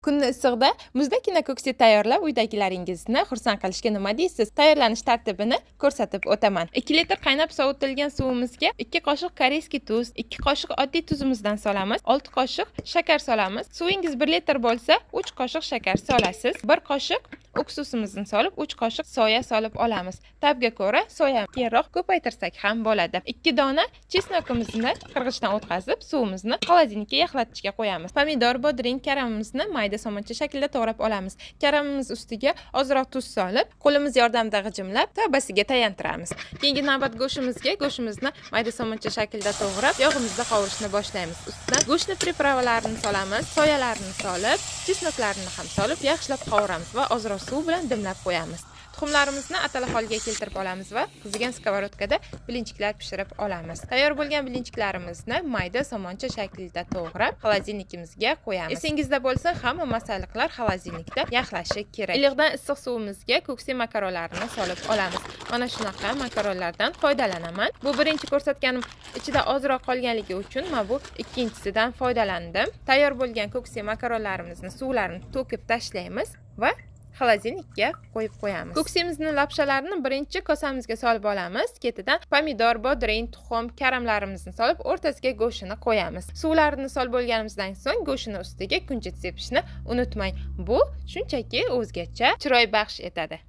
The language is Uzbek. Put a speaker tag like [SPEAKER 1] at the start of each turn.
[SPEAKER 1] Kunni issig'ida muzdakkina ko'ksi tayyorlab, uydagilaringizni xursand qilishga nima deysiz? Tayyorlanish tartibini ko'rsatib o'taman. 2 litr qaynab sovitilgan suvimizga 2 qoshiq корейский tuz, 2 qoshiq oddiy tuzimizdan solamiz, 6 qoshiq shakar solamiz. Suvingiz 1 litr bo'lsa, 3 qoshiq shakar solasiz. 1 qoshiq uksusimizni solib, 3 qoshiq soya solib olamiz. Ta'bga ko'ra soya keyinroq ko'paytirsak ham bo'ladi. 2 dona чеснок imizni qirg'ichdan o'tkazib, suvimizni холодильник ka yaxlatishga qo'yamiz. Pomidor, bodring, karamimizni mayda somoncha shaklida to'g'rab olamiz. Karamimiz ustiga ozroq tuz solib, qo'limiz yordamida g'ijimlab, tavbasiga tayantiramiz. Keyingi navbat go'shtimizga. Go'shtimizni mayda somoncha shaklida to'g'rab, yog'imizda qovurishni boshlaymiz. Ustidan go'shtni приправа larini solamiz, soyalarini solib, чеснок larini ham solib, yaxshilab qovuramiz va ozroq suv bilan dimlab qo'yamiz. Tuxumlarimizni atala holga keltirib olamiz va qizigan сковородка da блинчик lar pishirib olamiz. Tayyor bo'lgan блинчик larimizni mayda somoncha shaklida to'g'rab, холодильник imizga qo'yamiz. Esingizda bo'lsa, hamma masalliqlar холодильник da yaxlashi kerak. Iliqdan issiq suvimizga ko'ksi makaronlarini solib olamiz. Mana shunaqa makaronlardan foydalanaman. Bu birinchi ko'rsatganim ichida ozroq qolganligi uchun men bu ikkinchisidan foydalandim. Tayyor bo'lgan ko'ksi makaronlarimizni suvlarini to'kib tashlaymiz va холодильник ka qo'yib qo'yamiz. Ko'ksimizni lapshalarini birinchi kosamizga solib olamiz. Ketidan pomidor, bodring, tuxum, karamlarimizni solib, o'rtasiga go'shtini qo'yamiz. Suvlarini solib bo'lganimizdan so'ng go'shtini ustiga kunjut sepishni unutmang. Bu shunchaki o'zgacha chiroy baxsh etadi.